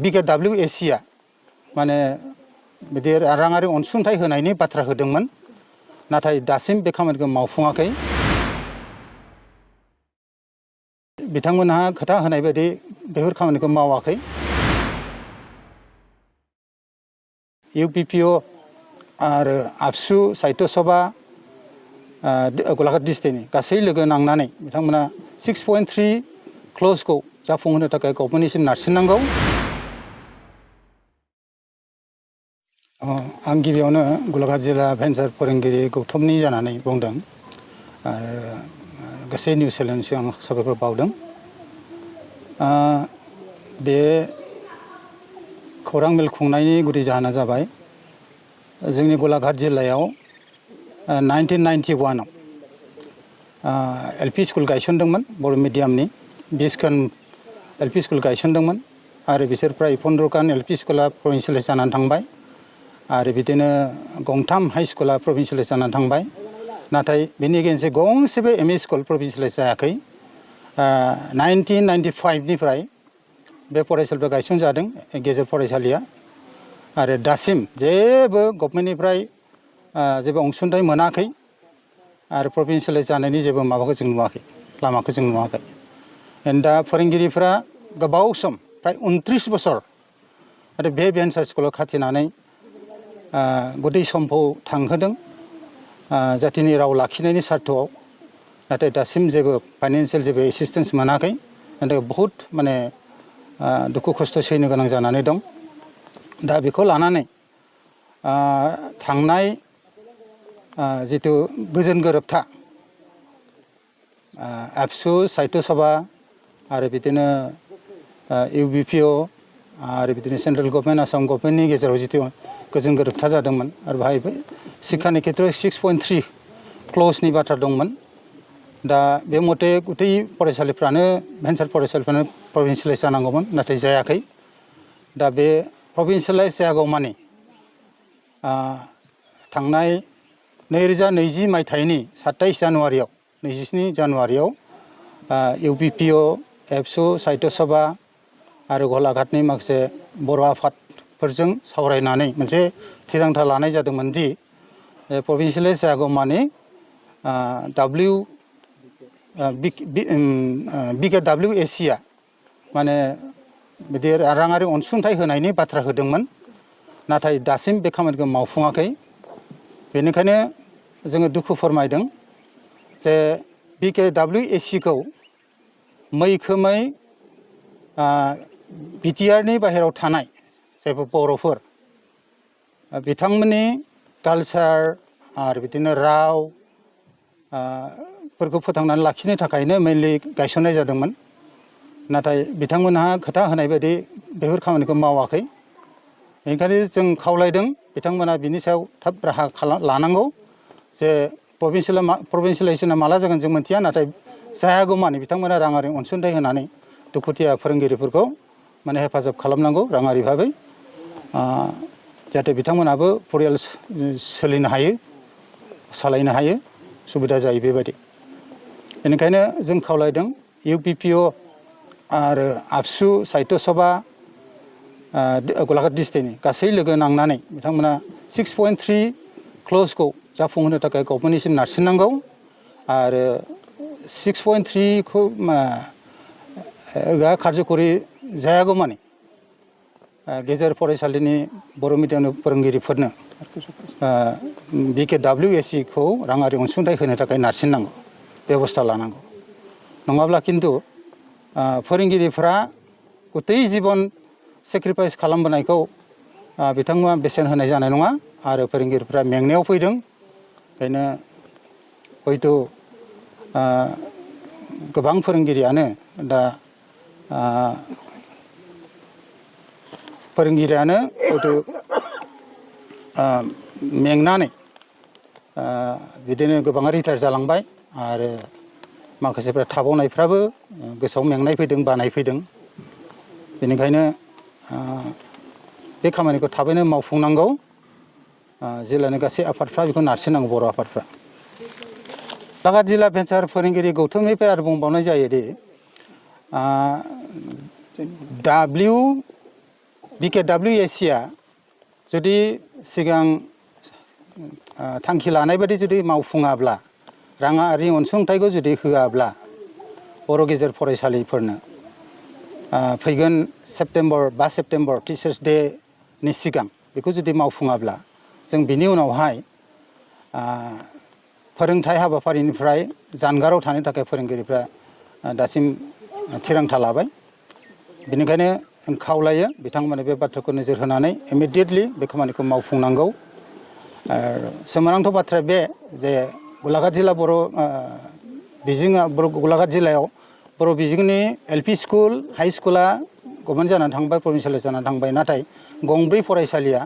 BKWSC आ माने बिदि राङारि अनसुंथाइ होनायनि बाथ्रा होदोंमोन नाथाय दासिम बे खामानिखौ मावफुङाखै बिथांमोनहा खोथा होनाय बायदि बेफोर खामानिखौ मावाखै UPPO आरो आबसु साहित्य सभा गलाघाट डिस्ट्रिक्टनि गासै लोगो नांनानै बिथांमोना 6.3 क्लजखौ जाफुंहोनो थाखाय गभर्नमेन्टनिसिम नारसिननांगौ आं गिबियावनो गलाघाट जिल्ला भेन्सार फोरोंगिरि गौतमनि जानानै बुंदों आरो गासै निउस चेनेलनि आं साबायखर बावदों बे खौरां मेल खुंनायनि गुदि जाहोना जाबाय जोंनि गलाघाट जिल्लायाव 1991 आव LP स्कुल गायसनदोंमोन बर' मिडियामनि 20 खान LP स्कुल गायसनदोंमोन आरो बिसोर प्राय 15 खान LP स्कुला प्रभिन्सियेलाइज जानानै थांबाय आरो बिदिनो गंथाम हाई स्कुला प्रभिन्सियेलाइज जानानै थांबाय नाथाय बेनि गेजेरजों गंसेबो ME स्कुल प्रभिन्सियेलाइज जायाखै 1995 निफ्राय बे फरायसालिफोरा गायसनजादों गेजेर फरायसालिया आरो दासिम जेबो गभर्नमेन्टनिफ्राय जेबो अनसुंथाइ मोनाखै आरो प्रभिन्सियेलाइज जानायनि जेबो माबाखौ जों नुवाखै लामाखौ जों नुवाखै दा फोरोंगिरिफोरा गोबाव सम प्राय 29 बोसोर आरो बे भेन्सार स्कुलाव खाथिनानै गुदि समखौ थांहोदों जातिनि राव लाखिनायनि सार्थआव नाथाय दासिम जेबो फाइनान्सियेल जेबो एसिस्टेन्स मोनाखै नाथाय बहुत माने दुखु खस्थ' सैनो गोनां जानानै दं दा बेखौ लानानै थांनाय जितु गोजोन गोरोबथा आबसु साहित्य सभा आरो बिदिनो UPPO आरो बिदिनो सेन्ट्रेल गभर्नमेन्ट आसाम गभर्नमेन्टनि गेजेराव जितु गोजोन गोरोबथा जादोंमोन आरो बाहाय शिक्षानि खेथ्रआव 6.3 क्लजनि बाथ्रा दंमोन दा बे मथे गथै फरायसालिफ्रानो भेन्सार फरायसालिफ्रानो प्रभिन्सियेलाइज जानांगौमोन नाथाय जायाखै दा बे प्रभिन्सियेलाइज जायागौमानि थांनाय 2020 मायथाइनि 27 जानुवारियाव 27 जानुवारियाव UPPO एबसु साहित्य सभा आरो गलाघाटनि माखासे बर' आफादफोरजों सावरायनानै मोनसे थिरांथा लानाय जादोंमोन दि प्रभिन्सियेलाइज जायागौमानि BKWSC आ माने बिदि राङारि अनसुंथाइ होनायनि बाथ्रा होदोंमोन नाथाय दासिम बे खामानिखौ मावफुङाखै बेनिखायनो जोङो दुखु फोरमायदों जे BKWSC खौ मैखोमै BTRनि बाहेरायाव थानाय जायफोर बर'फोर बिथांमोननि कालचार आरो बिदिनो राव फोरखौ फोथांनानै लाखिनो थाखायनो मेनलि गायसननाय जादोंमोन नाथाय बिथांमोनहा खोथा होनाय बायदि बेफोर खामानिखौ मावाखै बेनिखायनो जों खावलायदों बिथांमोना बिनि सायाव थाब राहा लानांगौ जे प्रभिन्सियेलाइजेसना माला जागोन जों मिथिया नाथाय जायागौमानि बिथांमोना राङारि अनसुंथाइ होनानै दुखुथिया फोरोंगिरिफोरखौ माने हेफाजाब खालामनांगौ राङारि भाबै जाहाथे बिथांमोनाबो फरियाल सोलिनो हायो सालायनो हायो सुबिदा जायो बेबायदि बेनिखायनो जों खावलायदों UPPO आरो आबसु साहित्य सभा गलाघाट डिस्ट्रिक्टनि गासै लोगो नांनानै बिथांमोना 6.3 क्लजखौ जाफुंहोनो थाखाय गभर्नमेन्टनिसिम नारसिननांगौ आरो 6.3 खौ कार्यकरि जायागौमानि गेजेर फरायसालिनि बर' मिडियामनि फोरोंगिरिफोरनो BKWSC खौ राङारि अनसुंथाइ होनो थाखाय नारसिननांगौ बेबस्था लानांगौ नङाब्ला खिन्थु फोरोंगिरिफोरा गथै जिबन सेक्रिफाइस खालामबोनायखौ बिथांमोना बेसेन होनाय जानाय नङा आरो फोरोंगिरिफ्रा मेंनायाव फैदों बेनो हयथ' गोबां फोरोंगिरियानो दा हयथ' मेंनानै बिदिनो गोबाङा रिटायार जालांबाय आरो माखासेफ्रा थाबावनायफ्राबो गोसोआव मेंनाय फैदों बानाय फैदों बेनिखायनो बे खामानिखौ थाबैनो मावफुंनांगौ जिल्लानि गासै आफादफ्रा बेखौ नारसिननांगौ बर' आफादफ्रा गलाघाट जिल्ला भेन्सार फोरोंगिरि गौतमनिफ्राय आरो बुंबावनाय जायोदि BKWSCआ जुदि सिगां थांखि लानाय बायदि जुदि मावफुङाब्ला राङारि अनसुंथाइखौ जुदि होआब्ला बर' गेजेर फरायसालिफोरनो फैगोन सेप्तेम्बर 5 सेप्तेम्बर टिचार्स डे नि सिगां बेखौ जुदि मावफुङाब्ला जों बिनि उनावहाय फोरोंथाय हाबाफारिनिफ्राय जानगाराव थानो थाखाय फोरोंगिरिफ्रा दासिम थिरांथा लाबाय। बेनिखायनो खावलायो बिथांमोना बे बाथ्राखौ नोजोर होनानै इमिडियेटलि बे खामानिखौ मावफुंनांगौ। सोमोनांथाव बाथ्राया बे जे गलाघाट जिल्ला गलाघाट जिल्लायाव बर' बिजोंनि LP स्कुल हाई स्कुला गभर्नमेन्ट जानानै थांबाय, प्रभिन्सियेलाइज जानानै थांबाय, नाथाय गंब्रै फरायसालिया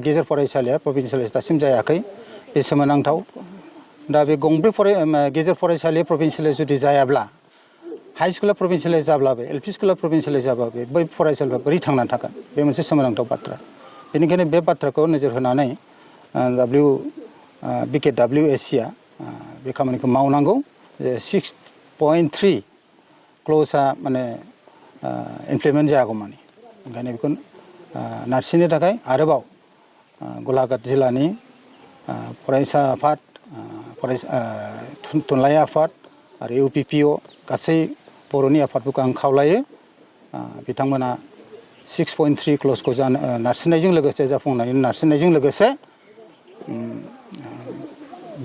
गेजेर फरायसालिया प्रभिन्सियेलाइज दासिम जायाखै। बे सोमोनांथाव। दा बे गंब्रै गेजेर फरायसालि प्रभिन्सियेलाइज जुदि जायाब्ला हाई स्कुला प्रभिन्सियेलाइज जाब्लाबो LP स्कुला प्रभिन्सियेलाइज जाब्लाबो बै फरायसालिफ्रा बोरै थांनानै थागोन, बे मोनसे सोमोनांथाव बाथ्रा। बेनिखायनो बे बाथ्राखौ नोजोर होनानै BKWSCआ बे खामानिखौ मावनांगौ। 6.3 क्ल'जआ माने इमप्लिमेन्ट जायागौमानि, ओंखायनो बेखौ नारसिननो थाखाय आरोबाव गलाघाट जिल्लानि फरायसा आफाद, थुनलाइ आफाद आरो UPPO गासै बर'नि आफादफोरखौ आं खावलायो बिथांमोना 6.3 क्ल'जखौ नारसिननायजों लोगोसे जाफुंनायनि नारसिननायजों लोगोसे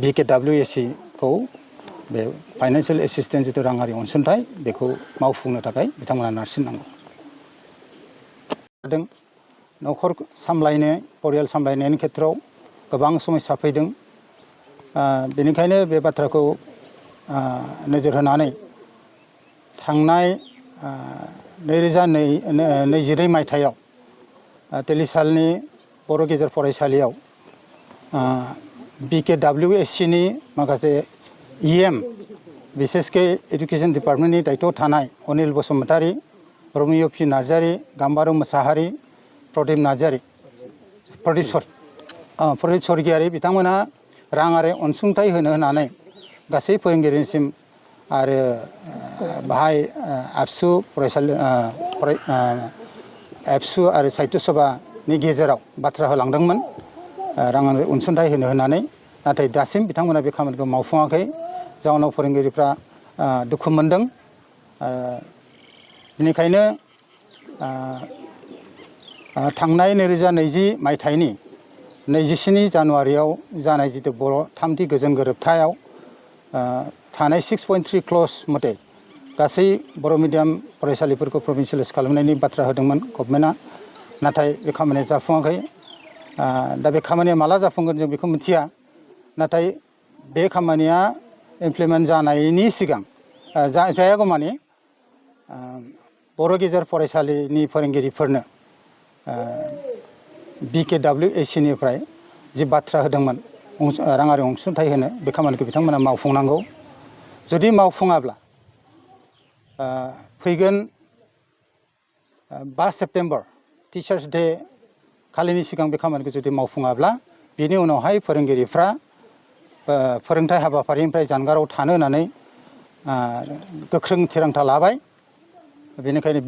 BKWSCखौ बे फाइनान्सियेल एसिस्टेन्स जिथु राङारि अनसुंथाइ बेखौ मावफुंनो थाखाय बिथांमोना नारसिननांगौ। न'खर सामलायनो, परियाल सामलायनायनि खेथ्रआव गोबां समस्या फैदों। बेनिखायनो बे बाथ्राखौ नोजोर होनानै थांनाय 2022 मायथाइयाव तेलिसालनि बर' गेजेर फरायसालियाव BKWSCनि माखासे EM बिसेसके एडुकेसन डिपार्टमेन्टनि दायथ'आव थानाय अनिल बसुमतारी, रमिय' पि नार्जारी, गाम्बारु मोसाहारी, प्रदीप नार्जारी, प्रदीप स्वर्गियारी बिथांमोनहा राङारि अनसुंथाइ होनानै गासै फोरोंगिरिनिसिम आरो बाहाय आबसु आरो साहित्य सभानि गेजेराव बाथ्रा होलांदोंमोन राङारि अनसुंथाइ होनानै, नाथाय दासिम बिथांमोना बे खामानिखौ मावफुङाखै। जाउनाव फोरोंगिरिफ्रा दुखु मोनदों। बेनिखायनो थांनाय 2020 मायथाइनि 27 जानुवारियाव जानाय जितु बर' थामथि गोजोन गोरोबथायाव थानाय 6.3 क्ल'ज मथे गासै बर' मिडियाम फरायसालिफोरखौ प्रभिन्सियेलाइज खालामनायनि बाथ्रा होदोंमोन गभर्नमेन्टआ, नाथाय बे खामानिया जाफुङाखै। दा बे खामानिया माला जाफुंगोन जों बेखौ मिथिया, नाथाय बे खामानिया इमप्लिमेन्ट जानायनि सिगां जायागौमानि बर' गेजेर फरायसालिनि फोरोंगिरिफोरनो BKWSCनिफ्राय जि बाथ्रा होदोंमोन राङारि अनसुंथाइ होनो, बे खामानिखौ बिथांमोना मावफुंनांगौ। जुदि मावफुङाब्ला फैगोन 5 सेप्तेम्बर टिचार्स डे खालिनि सिगां बे खामानिखौ जुदि मावफुङाब्ला बिनि उनावहाय फोरोंगिरिफ्रा फोरोंथाय हाबाफारिनिफ्राय जानगाराव थानो होननानै गोख्रों थिरांथा लाबाय। बेनिखायनो